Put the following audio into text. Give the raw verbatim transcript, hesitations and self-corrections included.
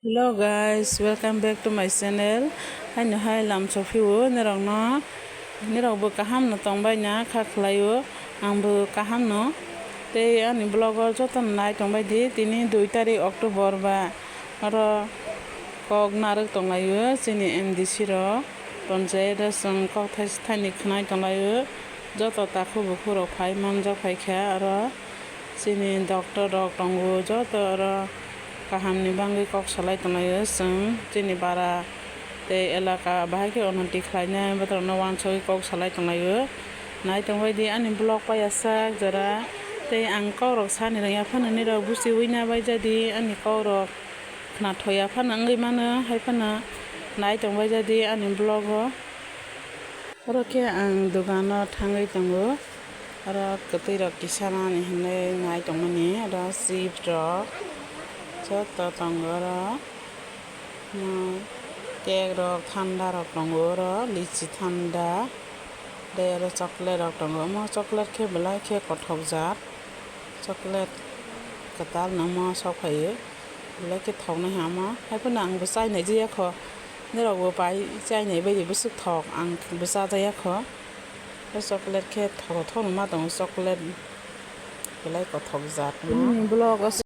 Hello guys, welcome back to my channel. Haino hai lam sophio nirokno, nirokbo kaham no tongbai na kha khlaio, angbo kaham no. Tei ani vlog o joto no nai tongbai di, tini dui tarik October ba oro kok narwk tonglaio chini M D C rok, ponchayat o chwng kok thai thani khwnai tonglaio, joto takhuk bukhuk rok phai manjak phai kha oro. Chini doctor rok tongo, joto oro kaham ni bagwi kok salai tonglaio chwng. Chini bara tei elaka bahai khe unnoti khlainai bohrok no uansugwi kok salai tonglaio. Nai tongbai di ani vlog paiya sak jora, tei ang kok rok sani rwngya phano nirok buchiui na bai jadi ani kok rok khna thoya phano wngwi mano, hai phano nai tongbai jadi ani vlog o. Oro khe ang dogano thangwi tongo. Oro kwtwi rok kisa nani hinwi nai tongmani. Oro chips rok joto tongo oro. Mo cake rok, thanda rok tongo oro, lichi thanda. Tei oro chocolate rok tongo. Omo chocolate khe belai khe kothok jat. Chocolate kwtal no omo sok phaio. Belai khe thoknai ha omo. Hai phano ang bo chai nai jaya kho. Nirok bo pai chai nai bai di bwswk thok. Ang bo cha jaya kho. O chocolate khe thok thok no ma tongo chocolate. Belai kothok jat. Tini ni vlog o